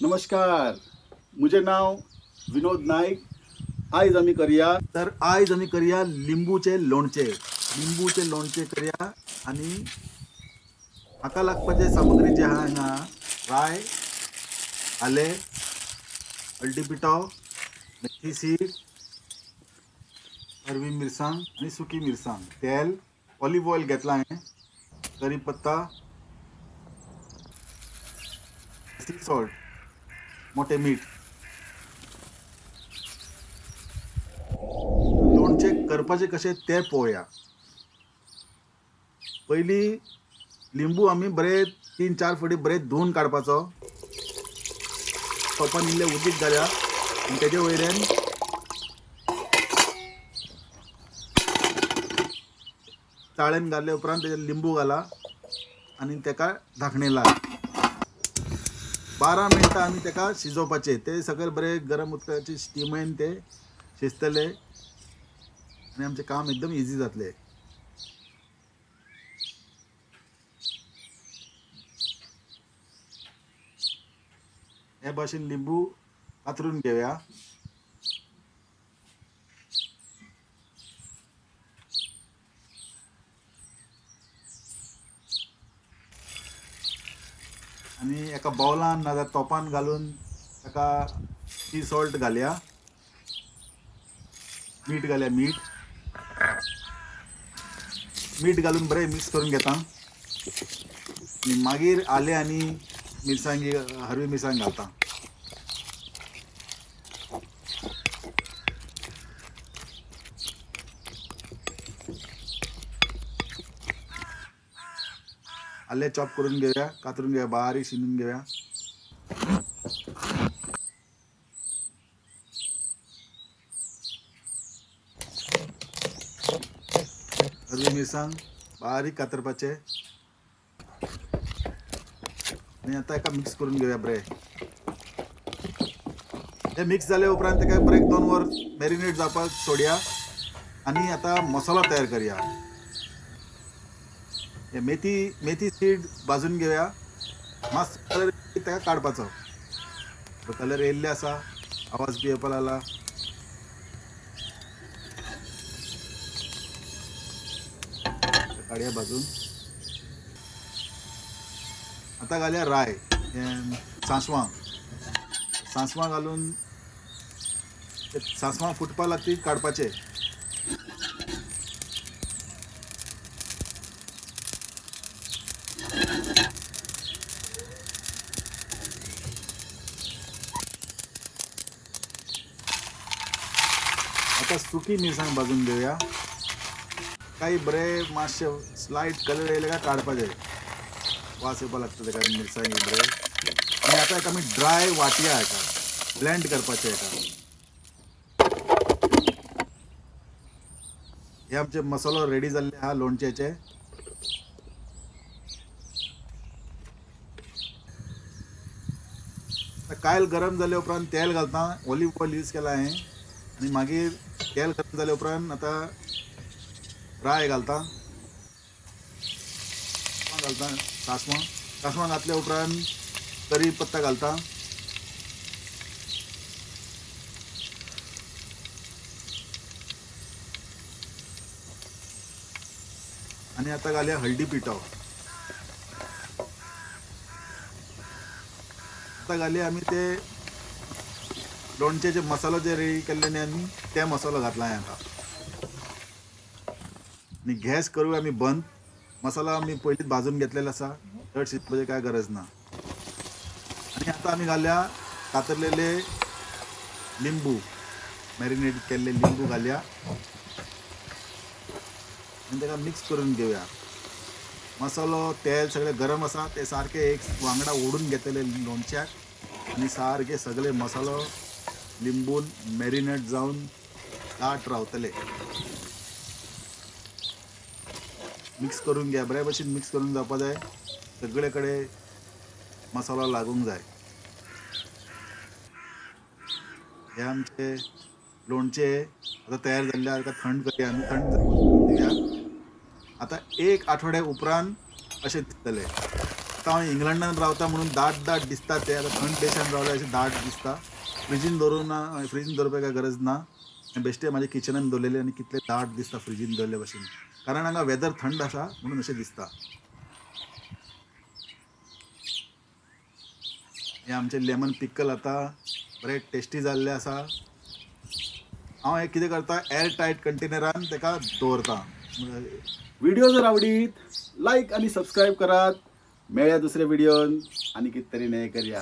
नमस्कार, म्हजें नांव विनोद नायक. आयज आमी करया तर आयज आमी करया लिंबूचे लोणचें. लिंबूचे लोणचें करया आनी हाका लागपाचे सामुग्री जे आहा हांगा राय, आलें, हळदी पिठो, मेथी सीड, हरवी मिरसांग आनी सुकी मिरसांग, तेल, ऑलिव्ह ऑयल घेतलां हांवें, करी पत्ता, सी सॉल्ट, मोठें मीठ. लोणचें करपाचें कशें तें पळोवया. पयलीं लिंबू आमी बरे 3-4 फावटी बरे धुवन काडपाचो. तोपान इल्लें उदीक घालया आनी तेजे वयल्यान चाळेन घातले उपरांत तेजेर लिंबू घाला आनी तेका धांकणें लाय. 12 मिनटां आमी तेका शिजोवपाचें. ते सगळे बरे गरम उदकाचे स्टिमेन ते शिजतले आनी आमचें काम एकदम इजी जातलें. हे भाशेन लिंबू कातरून घेवया. आनी एका बावलान नाजाल्यार तोपान घालून ताका सी सॉल्ट घालया, मीठ घालया, मीठ मीठ घालून बरें मिक्स करून घेता. आनी मागीर आलें आनी मिरसांगी, हरवी मिरसांग घालता. आलें चॉप करून घेवया, कातरून घेवया, बारीक शिनून घेवया. हरवी मिरसांग बारीक कातरपाचें आनी आतां एका मिक्स करून घेवया बरें. हें मिक्स जाले उपरांत तेका बरें 2 वर मॅरिनेट जावपाक सोडया. आनी आतां मसालो तयार करया. हे मेथी सीड भाजून घेवया. मातसो कलर ताका काडपाचो. कलर येयल्ले आसा, आवाज बी येवपा लागला. काडया भाजून. आतां घालया राय, हें सांसवां. सांसवां घालून सांसवां फुटपाक लागती काडपाचें. आतां सुकी मिरसांग भाजून घेवया. काही बरे मातशे स्लायट कलर येयले काय काडपाचे, वास येवपाक लागता तेका मिरसांगी बरे. आनी आतां एक आमी ड्राय वाटया, हेका ब्लेंड करपाचें हेका. हे आमचे मसालो रेडी जाल्ले आहा लोणच्याचे. आतां कायल गरम जाले उपरांत तेल घालता. ऑलिव्ह ऑयल यूज केला हांवें. आनी मागीर तेल गरम जाले उपरांत आतां राय घालता, घालता सांसवां. सांसवां घातल्या उपरांत करी पत्ता घालता. आनी आतां घालया हळदी पिठो. आतां घालया आमी ते लोणचेचे मसालो जे रेडी केल्ले न्ही आमी, ते मसालो घातला हांवें आतां. आनी गॅस करूया आमी बंद. मसाला आमी पयलींच भाजून घेतलेलो आसा, चड शिजपाची कांय गरज ना. आनी आतां आमी घालया कातरलेले लिंबू, मॅरिनेट केल्ले लिंबू घालया आनी ताका मिक्स करून घेवया. मसालो तेल सगळें गरम आसा, ते सारकें एक वांगडा ओडून घेतले लोणच्याक आनी सारके सगळे मसालो लिंबून मॅरिनेट जावन दाट रावतले. मिक्स करून घ्या, बरे भशेन मिक्स करून जावपा जाय, सगळे कडेन मसालो लागूंक जाय. हे आमचे लोणचें आतां तयार जाल्लें आसा, थंड करया आमी, थंड दिवया. आतां 1 आठवड्या उपरांत अशें दिसतलें. आतां हांव इंग्लंडान रावता म्हणून दाट दाट दिसता ते. आतां थंड देशान रावले अशें दाट दिसता. फ्रिजीन दवरूं ना, फ्रिजीन दवरपाक काय गरज ना. बेश्टे म्हाज्या किचनान दवरलेले आनी कितले दाट दिसता फ्रिजीन दवरले भशेन, कारण हांगा वेदर थंड आसा म्हणून अशें दिसता. हे आमचें लेमन पिकल आतां बरें टेस्टी जाल्लें आसा. हांव हें कितें करता, एअर टायट कंटेनरान ताका दवरता. व्हिडिओ जर आवडीत लायक आनी सबस्क्रायब करात. मेळया दुसऱ्या व्हिडिओन आनी कितें तरी नवें करया.